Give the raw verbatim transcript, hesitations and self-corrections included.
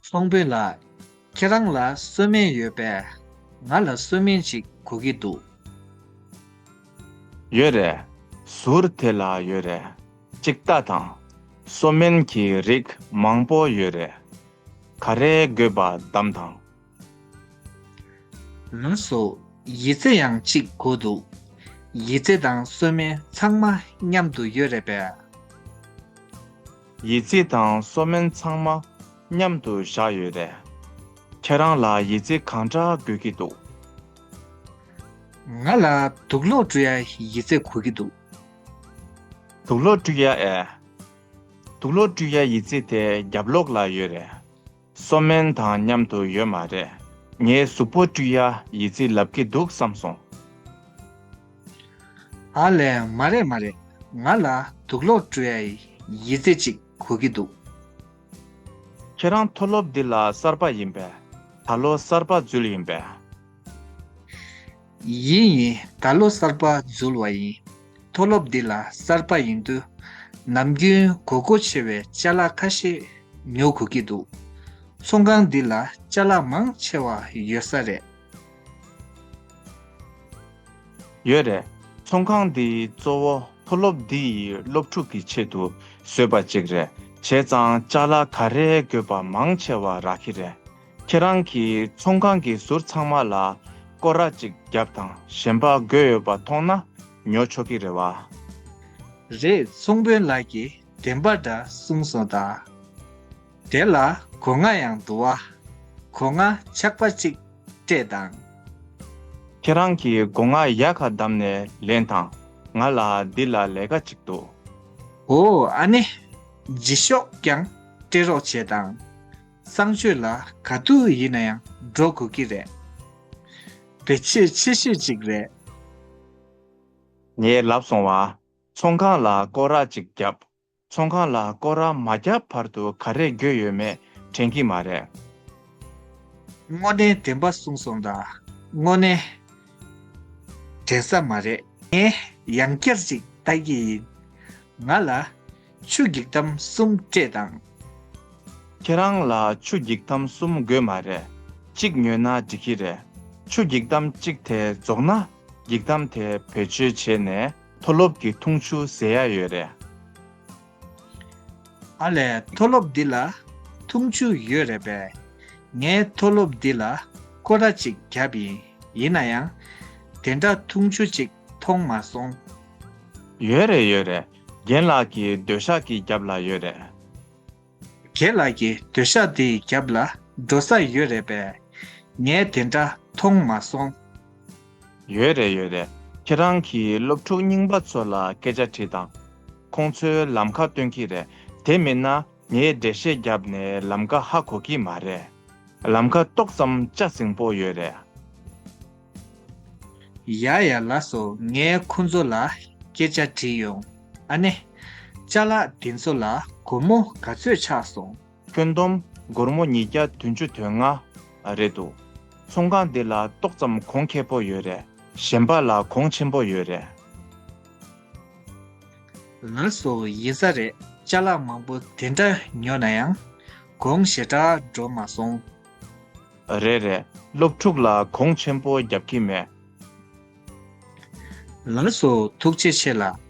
ཚོང་དཔོན་ལགས། ཁྱེད་རང་ལ་གསོལ་སྨན་ཡོད་པས། ང་ལ་གསོལ་སྨན་ཅིག་དགོས་ཀྱི་འདུག། ཡོད་རེད། ཟུར་དེ་ལ་ཡོད་རེད། གཅིག་ལྟ་དང་། གསོལ་སྨན་གྱི་རིགས་མང་པོ་ཡོད་རེད། ག་རེ་དགོས་པ་བདམས་དང་། ལགས་སོ། ཡི་ཙི་ཡང་གཅིག་དགོས་འདུག། ཡི་ཙི་དང་གསོལ་སྨན་ཚང་མ་མཉམ་དུ་ཡོད་རེད་པས། ཡི་ཙི་དང་གསོལ་སྨན་ཚང་མ་མཉམ་དུ་བཞག་ཡོད་རེད། ཁྱེད་རང་ལ་ཡི་ཙི་གང་འདྲ་དགོས་ཀྱི་འདུག། ང་ལ་དུག་སློག་བཀྲུ་ཡ་ཡི་ཙི་དགོས་ཀྱི་འདུག། དུག་སློག་བཀྲུ་ཡ་ཨེ། དུག་སློག་བཀྲུ་ཡ་ཡི་ཙི་དེ་རྒྱབ་ལོགས་ལ་ཡོད་རེད། གསོལ་སྨན་དང་མཉམ་དུ་ཡོད་མ་རེད། ངའི་གཟུགས་པོ་བཀྲུ་ཡ་ཡི་ཙི་ལབ་ཀྱི་འདུག་བསམ་སོང་། ཨ་ལས། མ་རེད་མ་རེད། ང་ལ་དུག་སློག་བཀྲུ་ཡ་ཡི་ཙི་གཅིག་དགོས་ཀྱི་འདུག། ཁྱེད་རང་མཐོ་སློབ་འདི་ལ་གསར་པ་ཡིན་པས། ད་ལོ་གསར་པ་འཛུལ་ཡིན་པས། ཡིན་ཡིན། ད་ལོ་གསར་པ་འཛུལ་བ་ཡིན། མཐོ་སློབ་འདི་ལ་གསར་པ་ཡིན་དུས། ནམ་རྒྱུན་དགོས་མཁོ་ཆེ་བའི་ཅ་ལག་ཁ་ཤས་ཉོ་དགོས་ཀྱི་འདུག། ཚོང་ཁང་འདི་ལ་ཅ་ལག་མང་ཆེ་བ་ཡོད་ས་རེད། ཡོད་རེད། ཚོང་ཁང་འདི་གཙོ་བོ་མཐོ་སློབ་འདི་ཡི་སློབ་ཕྲུག་གི་ཆེད་དུ་བཟོས་པ་ཅིག་རེད། བྱས་ཙང་ཅ་ལག་ག་རེ་དགོས་པ་མང་ཆེ་བ་རག་གི་རེད། ཁྱེད་རང་གིས་ཚོང་ཁང་གི་ཟུར་ཚང་མ་ལ་སྐོར་ར་ཅིག་བརྒྱབ་དང་། གཞན་པ་དགོས་ཡོད་པ་མཐོང་ན་ཉོ་ཆོག་གི་རེད་བ། རེད། ཚོང་དཔོན་ལགས་ཀྱིས་བདེན་པ་འདྲ་གསུངས་སོང་ད། དེ་ལ་སྒོ་ང་ཡང་འདུག་བ། སྒོ་ང་ཆག་པ་གཅིག་སྤྲད་དང་། ཁྱེད་རང་གིས་སྒོ་ང་ཡག་ག་བདམས་ནས་ལེན་དང་། ང་ལ་འདི་ལ་ལས་ཀ་གཅིག་འདུག། འོ། ཨ་ནི། ལྗིད་ཤོག་ཀྱང་སྤྲད་རོགས་བྱེད་དང་། གསང་སྤྱོད་ལ་ག་དུས་ཡིན་ན་ཡང་འགྲོ་དགོས་ཀྱི་རེད། བེད་སྤྱོད་ཆེ་ཤོས་གཅིག་རེད། ངས་ལབ་སོང་བ། ཚོང་ཁང་ལ་སྐོར་ར་གཅིག་བརྒྱབ། ཚོང་ཁང་ལ་སྐོར་ར་མ་བརྒྱབ་བར་དུ་ག་རེ་དགོས་ཡོད་མེད་དྲན་གྱི་མ་རེད། དངོས་གནས་བདེན་པ་གསུངས་སོང་ད། དངོས་གནས་དྲན་ས་མ་རེད། ངས་ཡང་བསྐྱར་ཅིག་ལྟ་གི་ཡིན། ང་ལ་ཆུ་འགྱིག་དམ་གསུམ་སྤྲད་དང་། ཁྱེད་རང་ལ་ཆུ་འགྱིག་དམ་གསུམ་དགོས་མ་རེད། གཅིག་ཉོས་ན་འགྲིག་གི་རེད། ཆུ་འགྱིག་དམ་གཅིག་དེ་རྫོགས་ན། འགྱིག་དམ་དེ་བེད་སྤྱོད་བྱས་ནས་མཐོ་སློབ་ཀྱི་འཐུང་ཆུ་ཟ་ཡ་ཡོད་རེད། ཨ་ལས། མཐོ་སློབ་འདི་ལ་འཐུང་ཆུ་ཡོད་རེད་པས། ངས་མཐོ་སློབ་འདི་ལ་སྐོར་ར་གཅིག་བརྒྱབ་ཡིན། ཡིན་ན་ཡང་། དེ་འདྲ་འཐུང་ཆུ་གཅིག་མཐོང་མ་སོང་། ཡོད་རེད། ཡོད་རེད། རྒན་ལགས་ཀྱི་སྡོད་ཤག་གི་རྒྱབ་ལ་ཡོད་རེད། རྒན་ལགས་ཀྱི་སྡོད་ཤག་དེའི་རྒྱབ་ལ་འགྲོ་ས་ཡོད་རེད་པས། ངས་དེ་འདྲ་མཐོང་མ་སོང་། ཡོད་རེད། ཡོད་རེད། ཁྱེད་རང་གིས་སློབ་ཕྲུག་རྙིང་པ་ཚོ་ལ་སྐད་ཆ་དྲིས་དང་། ཁོང་ཚོས་ལམ་ཁ་སྟོན་གྱི་རེད། དེ་མིན་ན་ངས་འགྲེལ་བཤད་བརྒྱབ་ནས་ལམ་ཁ་ཧ་གོ་གི་མ་རེད། ལམ་ཁ་ཏོག་ཙམ་ལྕགས་ཟིང་པོ་ཡོད་རེད། ཡ་ཡ། ལགས་སོ། ངས་ཁོ་ཚོ་ལ་སྐད་ཆ་དྲིས་ཡོང་། ཨ་ནི། ཅ་ལག་འདི་ཚོ་ལ་སྒོར་མོ་ག་ཚོད་ཆགས་སོང་། ཁྱོན་བསྡོམས་སྒོར་མོ་ཉིས་བརྒྱ་བདུན་ཅུ་དོན་ལྔ་རེད་འདུག། ཚོང་ཁང་འདི་ལ་ཏོག་ཙམ་གོང་ཁེ་པོ་ཡོད་རེད། གཞན་པ་ལ་གོང་ཆེན་པོ་ཡོད་རེད། ལགས་སོ། ཡིན་ས་རེད། ཅ་ལག་མང་པོ་དེ་འདྲ་ཉོ་ན་ཡང་གོང་ཞེ་དྲག་འགྲོ་མ་སོང་། རེད་རེད། སློབ་ཕྲུག་ལ་གོང་ཆེན་པོ་རྒྱབ་ཀྱི་མེད། ལགས་སོ། ཐུགས་རྗེ་ཆེ་ལགས།